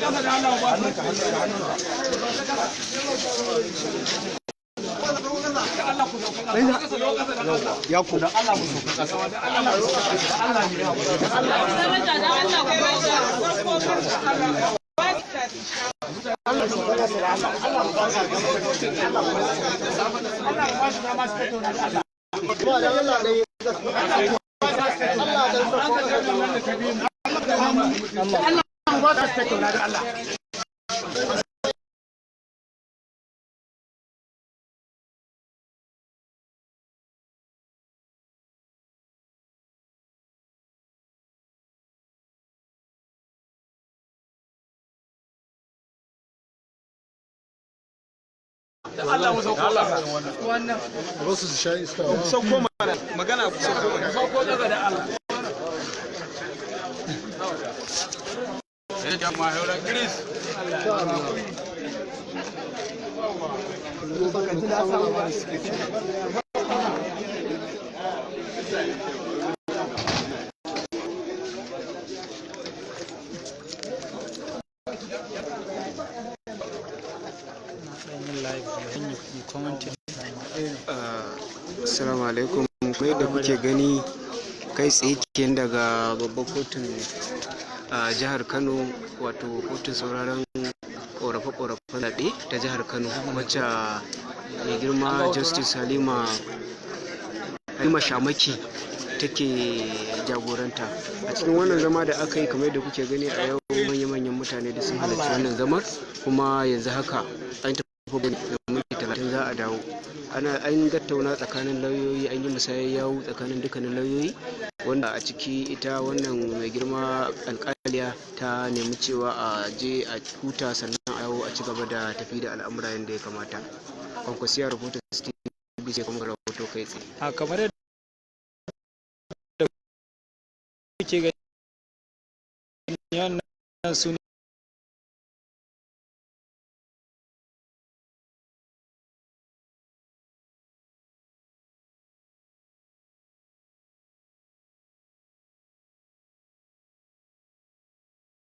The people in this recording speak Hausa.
Kasa da Allah ba. Da Allah ku sauka kasa. Sauka kasa da Allah. Ya ku dan Allah mu sauka kasa. Daraja da Allah ku Allah ba su tattauna da Allah. Da Allah mu sauko kasa. Wannan. Wasu su sha iska. Sauko mana magana, ku sauko mana. Sauko kasa da Allah. Assalamu alaikum. Kamar yadda kuke gani, kai tsaye kenan daga babbar kotun a jihar Kano, wato kotun sauraron korafe-korafen zaɓe ta jihar Kano, wacce mai girma Justice Halima Shamaki take jagoranta. A cikin wannan zama da aka yi, kamar yadda kuke gani, a yau manya-manyan mutane da sun halarci wannan zamar. Kuma yanzu haka an tafi da minti 30 za a dawo. Ana an tattauna tsakanin lauyoyi, an yi musayar yawu tsakanin dukkanin lauyoyi, wanda a ciki ita wannan mai girma alkaliya ta nemi cewa a je a huta, sannan a dawo a ci gaba da tafi da al'amura yadda ya kamata. Kwankwasiya Reporters TV sai kuma rahoto kai tsaye. A kamar yadda kuke gani, wannan su ne